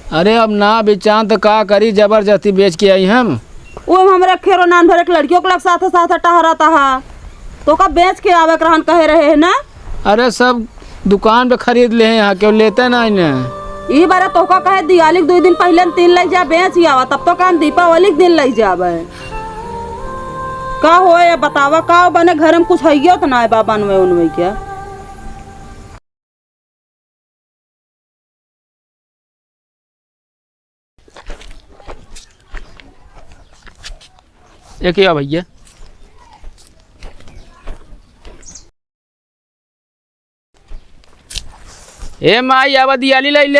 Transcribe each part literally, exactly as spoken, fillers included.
अरे, अब ना बेचान त का करी, जबरदस्ती बेच के आई हम। वो हम रखे रहो नान भर एक लड़कियों के लग साथ साथ टहरत हा, तो का बेच के आवे के रहन कहे रहे है ना? अरे, सब दुकान पे खरीद ले हैं, यहाँ केहू लेते नहीं ने। ई बारे तोका कहे दिवाली के दुई दिन पहिले न तीन लई जा, बेच ही आवा, तब तो काम दीपावली के दिन लई जावे। का होए बतावा, का बने घर में कुछ हइयो त ना है बा बनवे उनवे के। एक ही आ भैया। ए माई, आवा दियाली लई ले।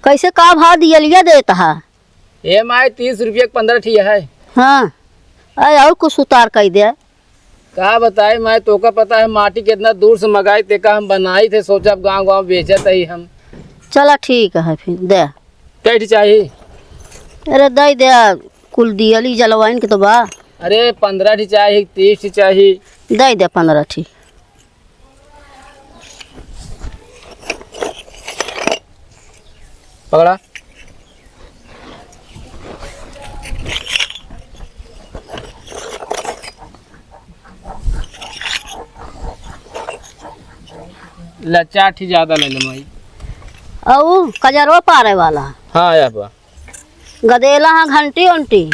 कैसे का भाव दियलिया देत हा? ए माई, तीस रुपया के पन्द्रह ठी है। हाँ, अरे और कुछ उतार कई दे। का बताई माई, तोका पता है माटी कितना दूर से मंगाई, तेका हम बनाई थे, सोचा अब गाँव गाँव बेचत ही हम। चला ठीक है फिर दे। कै ठी चाही? अरे दे दे, कुल दियली जलवाइन के तो बा। अरे पन्द्रह ठी चाही, तीस ठी चाही? दे दे पन्द्रह ठी। पकड़ा। ला, चार ठी ज्यादा ले ले माई। अउ कजरवा पारे वाला। हाँ, या बा। गदेला हाँ घंटी उंटी।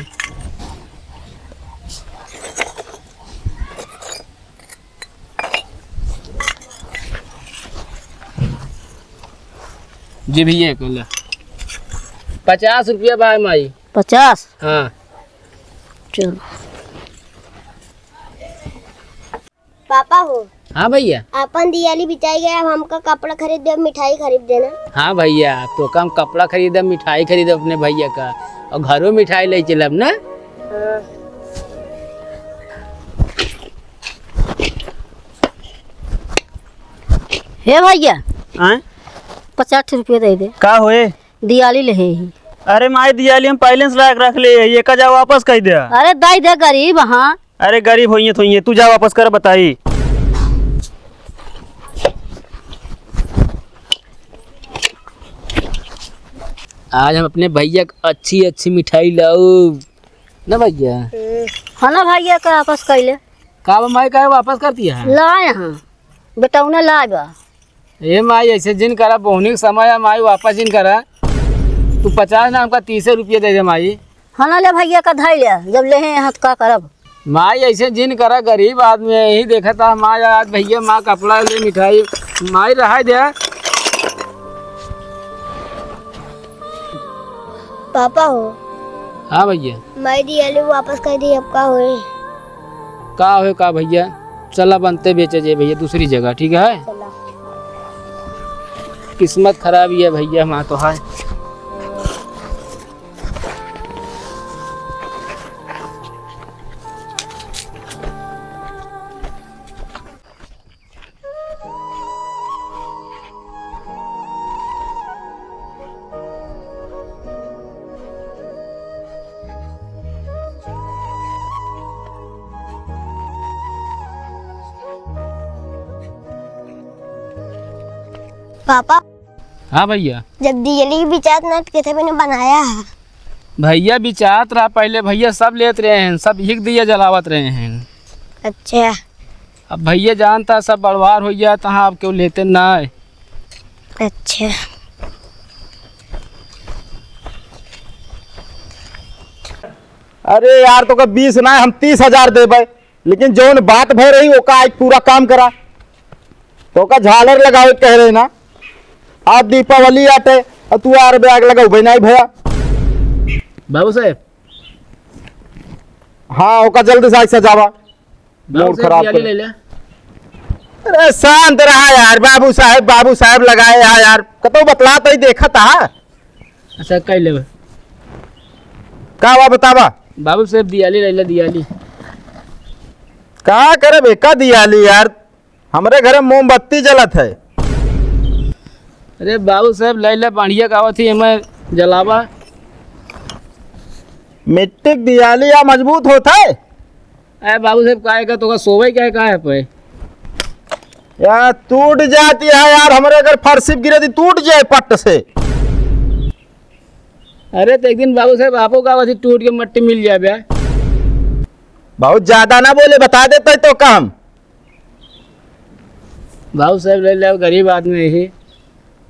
जी भैया, एक ले। पचास रुपया भाई माई। पचास? हाँ। चलो। पापा हो। हाँ भैया। अपन दियाली बिताई गया, अब हमका कपड़ा खरीद दे, मिठाई खरीद देना। हाँ भैया, तोका हम कपड़ा खरीदब, मिठाई खरीदब अपने भैया का, और घरो मिठाई ले चलब ना। हाँ। हे भैया, आय? पचास रुपया दे दे। का होए? दियाली ले ही। अरे माई, दियाली हम पहले से लायक रख ले ही, एका जा वापस कई दे। अरे दे दे, गरीब हाँ। अरे गरीब होइए तो होइए, तू जा वापस कर बताई। आज हम अपने भैया क अच्छी अच्छी मिठाई लाउब ना भैया। हाँ ना भैया, का वापस कैले? का बा माई, काहे वापस कर दिया है? ला यहाँ, बेटौना ला बा। ए माई, ऐसे जिन करा, बोहनी के समय है माई, वापस जिन करा। तू पचास ना, हमका तीसे रुपये दे दे माई। हाँ ना ले भैया का धाई ले, जब ले हैं यहाँ तो का करब? माई ऐसे जिन करा, गरीब आदमी है, यही देखा था माई, आज भैया माँ कपड़ा ले मिठाई, माई रहा दे। पापा हो। हाँ भैया। माई दियाली वापस कर दी, अब का होए? का होए का भैया, चला बनते बेचे जे भैया दूसरी जगह, ठीक है? चला। किस्मत खराब ही है भैया, हमार तो है। पापा। हाँ भैया। जब दियली बिचात ना, तो कैसे मैंने बनाया है? भैया बिचात रहा पहले, भैया सब लेत रहे हैं, सब एक दिया जलावत रहे हैं। अच्छा। अब भैया जानता सब बड़वार हो गया, तहाँ अब केहू लेते ना है। अच्छा। अरे यार, तोका बीस ना, हम तीस हजार देबे, लेकिन जौन बात भय रही, ओका आज पूरा काम करा। तोका झालर लगावे के कह रहे ना, आज दीपावली आटे, और तू आर बे आग लगावे नहीं भैया। बाबू साहेब। हाँ, ओका जल्दी से आज सजावा। बाबू मूड साहेब, खराब दियाली कर ले ले। अरे शांत रहा यार, बाबू साहेब, बाबू साहेब लगाए हा यार, कतौ बतला तो ही देखा था। अच्छा, कई लेबे? का बा बतावा? बाबू साहेब, दियाली ले ले, दियाली। का करे बे, का दियाली यार? हमरे घरे मोमबत्ती जलत है। अरे बाबू साहेब, ले ले, बढ़िया गावत ही, एमे जलावा। मिट्टी के दियाली या मजबूत होत है? अरे बाबू साहेब, काहे का तोका सोवे क्या है, काहे पे? यार टूट जाती है यार, हमरे अगर फरसी पे गिरे तो टूट जाए पट से। अरे तो एक दिन बाबू साहेब आपो का वैसे टूट के मट्टी मिल जाबे। बहुत ज्यादा ना बोले, बता देते तो काम। बाबू साहेब ले ले, गरीब आदमी ही।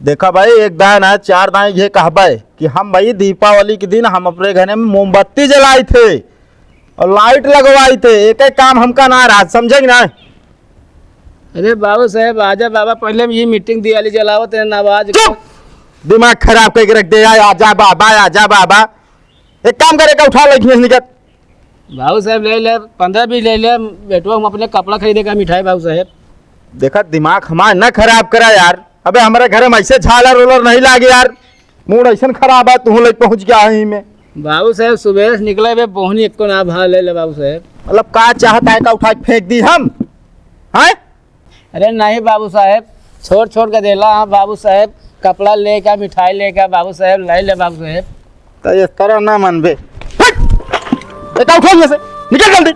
देखा भाई, एक दान है, चार दान ये कहबे कि हम भाई दीपावली के दिन हम अपने घरे में मोमबत्ती जलाई थे और लाइट लगवाई थे, एक एक काम हमका ना रहा, समझे कि ना? अरे बाबू साहेब, आजा बाबा, पहले हम ये मीटिंग दियाली जलावत है ना, आवाज चुप! दिमाग खराब करके रख दे यार, आजा बाबा, आजा बाबा। एक काम करे का, उठा ले, निकल। बाबू साहेब, ले ले, पन्द्रह बीस ले ले, बेटवा हम अपने कपड़ा खरीदे का मिठाई, बाबू साहेब। देखा, दिमाग हमार ना खराब करा यार। अबे, हमरे घरे में ऐसे झालर उलर नहीं लागे यार। मूड ऐसन खराब है, तू ले पहुंच गया ही में। बाबू साहेब, सुबह से निकले बे, बोहनी एको ना भा ले ले, बाबू साहेब। मतलब, का चाहता है, का उठा के फेंक दी हम? हैं? अरे नहीं बाबू साहेब, छोड़ छोड़ के देला, हाँ बाबू साहेब, कपड़ा लेके, मिठाई लेके, बाबू साहेब, लाई ले बाबू साहेब। तो इस तरह ना मनबे। हट! बेटा उठाओ यहाँ से, निकल जल्दी।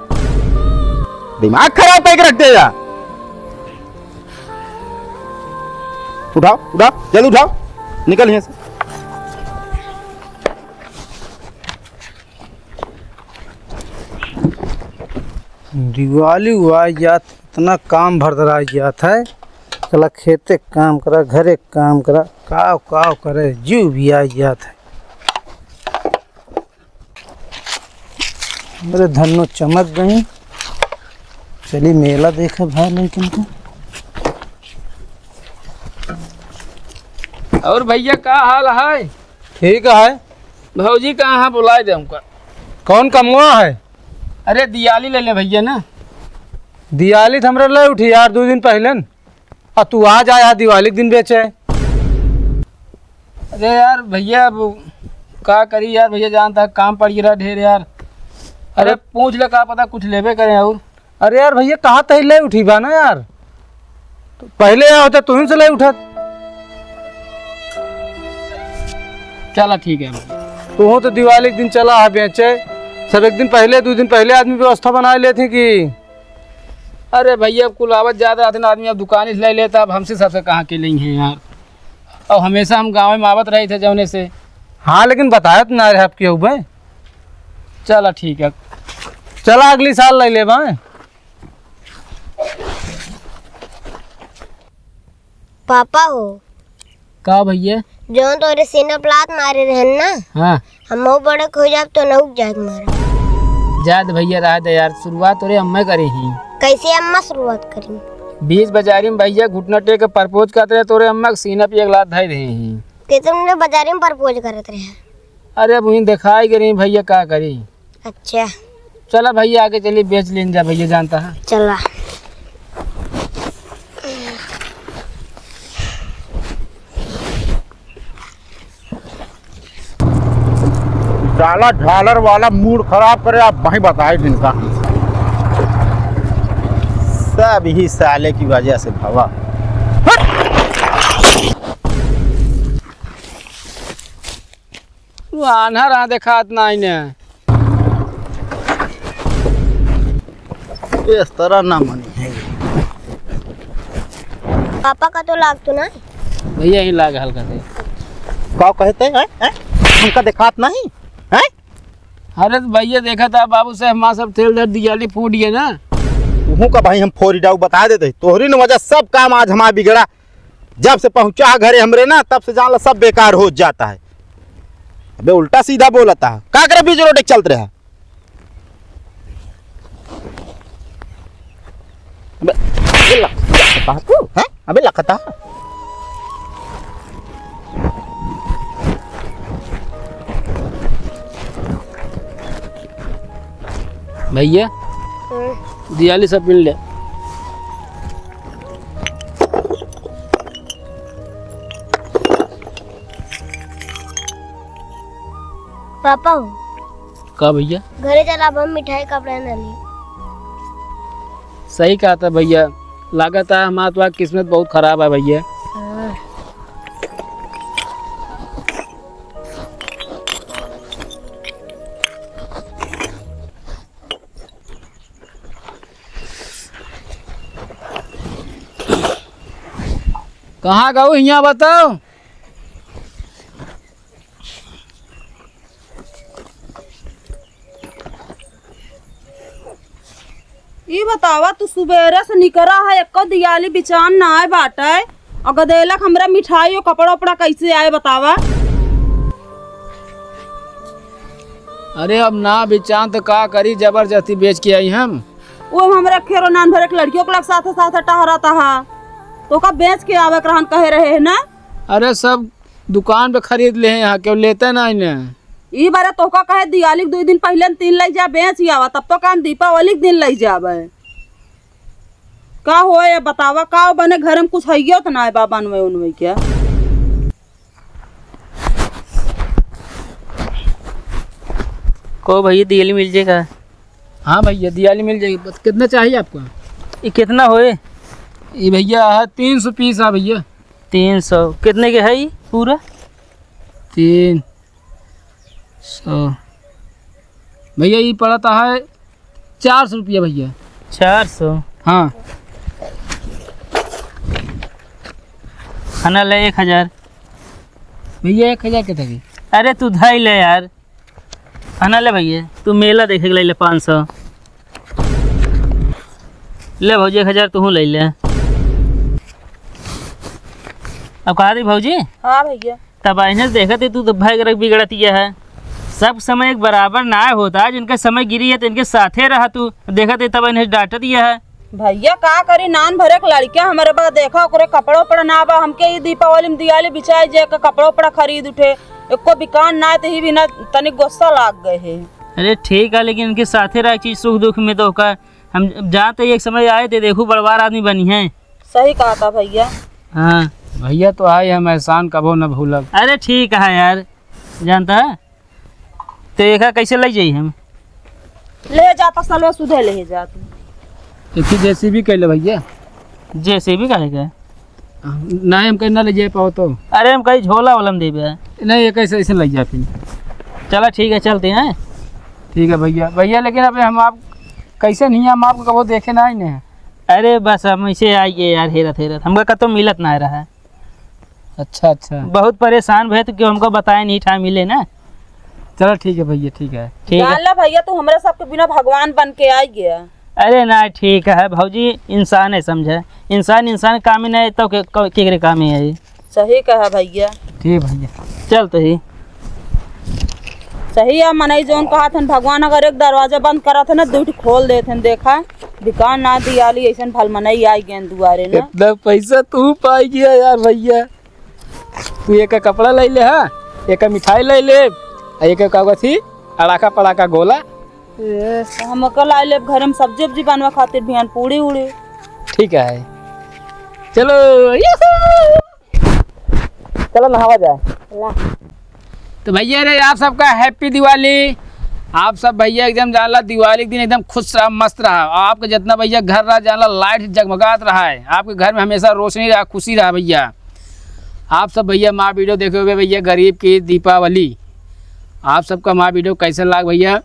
दिमाग खराब करके रख दे यार। उठाओ, उठाओ, जल्दी उठाओ, निकल यहाँ से। दिवाली हुआ यार, इतना काम भरदराइ जात है। चला खेते काम करा, घरे काम करा, काव काव करे, जीव भी आइ जात है। अरे धन्नो चमक गई। चली मेला देखे भाई लेकिन तो। और भैया का हाल है? ठीक है। भौजी कहाँ है, बुलाए दे हमका। कौन कमवा है? अरे दियाली ले ले भैया ना। दियाली तो हमरे ले उठी यार, दो दिन पहले न। आ तू आज आया दिवाली के दिन बेचे। अरे यार भैया, अब का करी यार, भैया जानता है काम पड़ गिरा ढेर यार। अरे अरे पूछ ले, का पता कुछ लेबे करें और। अरे यार भैया, कहाँ तही ले उठी बा ना यार, पहले यहाँ होता तुहिन से ले उठत। चला ठीक है भैया। तू हो तो दिवाली के दिन चला है बेचे, सब एक दिन पहले, दो दिन पहले आदमी व्यवस्था बनाए लेते कि। अरे भैया, अब कुल आवत जात रहते ना आदमी, अब दुकान से ले लेता, अब हमसे सबसे कहाँ के लेंगे यार। और हमेशा हम गाँव में आवत रहे थे जौने से। हाँ, लेकिन बताया तो ना रहे आपके ऊपर। चला ठीक है। चला अगली साल ले लेबा। पापा हो। का भैया? जौन तोरे सीना पे लात मारे रहन ना, हाँ। हम मऊ बड़े हो जाब तो नौक जाए मारा। जा दे भैया, रह दे यार, शुरुआत तोरे अम्मा करे ही। कैसे अम्मा शुरुआत करी? बीच बाजारी में भैया घुटना टेक के प्रपोज करत रहे, तोरे अम्मा के सीना पे एक लात धई रहे ही। के तुमने बाजारी में प्रपोज करत रहे? अरे अब वहीं दिखाई गई भैया, का करी। अच्छा। चला भैया, आगे चली, बेच लेन जा भैया, जानता है। चला। साला झालर वाला मूड खराब करे, आप वहीं बताए जिनका। सब ही साले की वजह से भवा। वो आन्हर आ देखात नाही ने। इस तरह ना मनी है। पापा का तो लाग तो ना। भैया ही लाग हल्का से। का कहते हैं, हैं? हमका देखात नहीं, हैं? अरे तो भैया देखा था बाबू साहब, माँ सब तेल दर दियाली फूट गए ना। तुहू का भाई हम फोरी डाऊ बता देते, तोहरी न वजह सब काम आज हमारा बिगड़ा। जब से पहुंचा है घरे हमरे ना, तब से जान ला सब बेकार हो जाता है। अबे उल्टा सीधा बोलता है, का करे बीच रोड चलत रहा। अबे, अबे लक-, लकता है तू, हैं? अबे लकता है। भैया, हम्म। दियाली सब मिल ले। पापा हो। का भैया? घरे चला, अब हम मिठाई कपड़ा ना ली। सही कहा था भैया, लागत है हमार तो किस्मत बहुत खराब है भैया। हाँ। कहाँ गऊ, हियाँ बताओ। ई बतावा, तू सुबेरे से निकरा है, एको दियाली बिचान नाय बाटे, और गदेलक हमरा मिठाई और कपड़ा उपड़ा कैसे आए, बतावा? अरे, अब ना बिचान तो का करी, जबरदस्ती बेच के आई हम। वो हमरा खेरो नान भरे के लड़कियों के लग साथे साथे टहरत हा, तो का बेच के आवे के रहन कहे रहे है ना? अरे, सब दुकान पे खरीद ले हैं यहाँ, केहू लेते ना इन्हें। ई बारे तोहका कहे दिवाली के दुई दिन पहिले न तीन लई जा, बेच ही आवा, तब तो काम दीपावली के दिन लई जाबे। का हो ये बतावा, का बने घर में कुछ हइयो त ना है बा बनवे उनवे क्या? को भैया दियाली मिल जाएगा? हाँ भैया, दियाली मिल जाएगी। बस कितना चाहिए आपको? ये कितना होए? ये भैया है तीन सौ पीस है भैया। तीन सौ। कितने के है ये पूरा? तीन सौ। भैया, ये पड़ता है चार सौ रुपया भैया। चार सौ? हाँ। खाना ले एक हजार। भैया, एक हजार के तभी। अरे, तू धाई ले यार। खाना ले भैया, तू मेला देखे के ले ले पाँच सौ। ले भौजी, एक हजार तू ले ले। अब कहा दी भौजी? हाँ भैया। तब आइने से देखत ही तू तो भाई गरक बिगड़त ये है। सब समय एक बराबर ना होता, जिनका समय गिरी है तो इनके साथे रहा तू। देखत ही तब इन्हें डांटत ये है। भैया का करी, नान भरे के लड़किया हमरे बा, देखा ओकरे कपड़ा उपड़ा ना बा, हमके ई दीपावली में दियाली बिचाई जे के कपड़ा उपड़ा खरीद उठे, एको बिकान ना, तो ही भी ना तनिक गुस्सा लाग गए है। अरे ठीक है, लेकिन इनके साथे रह चीज सुख दुख में तो का हम जानते ही एक समय आए थे, देखू बड़वार आदमी बनी है। सही कहा था भैया। हाँ। भैया तो आए हम एहसान कबो न भूलब। अरे ठीक है यार, जानता है तो एका कैसे ले जाई हम? ले जाता सलवा सुधे ले जाता। एक ही जेसीबी कैले भैया। जेसीबी काहे के? नहीं, हम कहीं ना ले जाए पाओ तो। अरे हम कहीं झोला वोला में देबे। नहीं, ये कैसे, ऐसे ले जाए फिर। चला ठीक है, चलते हैं। ठीक है भैया। भैया लेकिन अबे हम आप कैसे नहीं, हम आपको कबो देखे ना ही नहीं। अरे बस हम ऐसे आइए यार, हेरत हेरत हमका कतो मिलत ना रहा। अच्छा, अच्छा। बहुत परेशान भए तो क्यों हमको बताए नहीं, ठाम मिले ना। चलो ठीक है भैया, ठीक है। ठीक है। जान ला भैया, तू हमरे सबके बिना भगवान बन के आई गया। अरे ना, ठीक है भौजी, इंसान है समझे, इंसान इंसान काम ही नहीं तो के, के, केकरे काम ही है। सही कहा भैया। ठीक भैया। चल तो ही। सही है, मनई जौन कहा थन, भगवान अगर एक दरवाजा बंद करा था ना, दुइ ठो खोल देत हन। देखा, दुकान ना दियाली, ऐसन भल मनई आई गए दुआरे ना। इतना पैसा तू पाई गया यार भैया। तू एक कपड़ा ले ले, हाँ, एक मिठाई ले ले, आ एक का कथी, अड़ाका पड़ाका गोला। ए, हम का लाई लेब, घर में सब्जी उब्जी बनवा खातिर बिहान पूड़ी उड़ी। ठीक है, चलो, यहू! चलो नहावा जाए। तो भैया रे, आप सबका हैप्पी दिवाली। आप सब भैया एकदम जानला दिवाली के दिन एकदम खुश रहा, मस्त रहा। और आपके जितना भैया घर रहा जानला लाइट जगमगात रहा है, आपके घर में हमेशा रोशनी रहा, खुशी रहा भैया। आप सब भैया माँ वीडियो देखे हुए भैया, गरीब की दीपावली। आप सबका माँ वीडियो कैसे लाग भैया?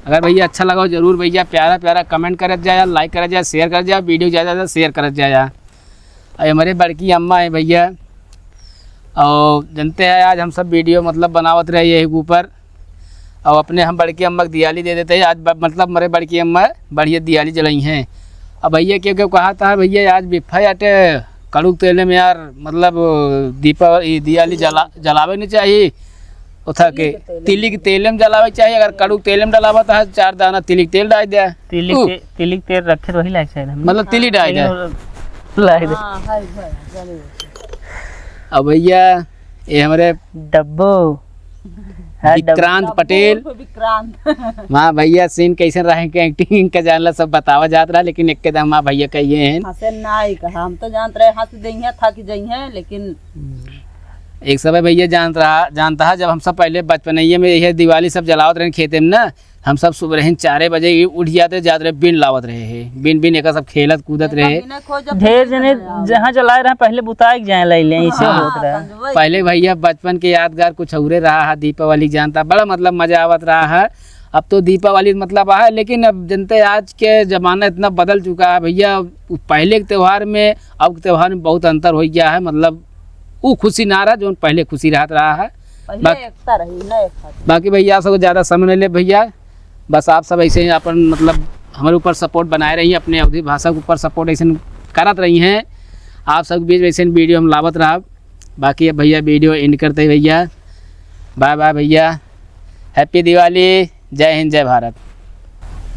अगर भैया अच्छा लगा हो जरूर भैया प्यारा प्यारा कमेंट करत जाया, लाइक करत जाया, शेयर करत जाया, वीडियो ज़्यादा से ज़्यादा शेयर करत जाया। और हमारे बड़की अम्मा है भैया, और जानते हैं आज हम सब वीडियो मतलब बनावत रहे यही के ऊपर, और अपने हम बड़की अम्मा के दियाली दे देते हैं। आज ब-, मतलब हमारे बड़की अम्मा बढ़िया दियाली जलाई हैं। अब भैया क्यों क्यों कहा था भैया, आज बिफा आटे कड़ुक तेले में यार, मतलब दीपा-, ई दियाली जला-, जलावे नहीं चाहिए। उठा के तिली के तेले में जलावे चाहिए। अगर कड़ुक तेले में डलावा तो चार दाना तिली के तेल डाल दे। तिली उ। के, तिली के तेल रखे तो वही लायक शायद हम। मतलब तिली डाल दे। लेकिन वो लायक दे। हाँ, है, है, जरूर। अब भैया, ये हमारे डब्बो। हाँ, डब्बो। विक्रांत पटेल। डब्बो उर्फ विक्रांत। हाँ भैया, सीन कैसे रहे के एक्टिंग का जानला सब बतावा जात रहा, लेकिन एक दम हाँ भैया कहिए हैं। हंसे ना ही कहा, हम तो जानत रहे हंस जइहे, थक जइहे, लेकिन एक समय भैया जानत रहा, जानता है, जब हम सब पहले बचपनैया में यह दिवाली सब जलावत रहे खेते में ना, हम सब सुबह ही चारे बजे ही उठ जाते, जात रहे, बीन लावत रहे हैं, बीन, बीन एका सब खेलत कूदत रहे। ढेर जने जहाँ जलाए रहे, पहले बुताए के जाए लाई ले, ऐसे हाँ, होत रहा। पहले भैया बचपन के यादगार कुछ औरे रहा है, दीपावली जानता, बड़ा मतलब मजा आवत रहा है। अब तो दीपावली मतलब आ है, लेकिन अब जनते आज के जमाना इतना बदल चुका है भैया, पहले के त्योहार में अब के त्योहार में बहुत अंतर हो गया है। मतलब वो खुशी ना रहा जो पहले खुशी रहत रहा है। पहले बाक-, एकता रही, ना एकता थी। बाकी भैया आप सबको ज़्यादा समय नहीं ले भैया, बस आप सब ऐसे ही अपन मतलब हमारे ऊपर सपोर्ट बनाए रही, अपने अवधी भाषा के ऊपर सपोर्ट ऐसे करत रही हैं। आप सब के बीच में ऐसे वीडियो हम लावत रहा। बाकी अब भैया वीडियो एंड करते हैं भैया, बाय बाय भैया, हैप्पी दिवाली, जय हिंद, जय भारत।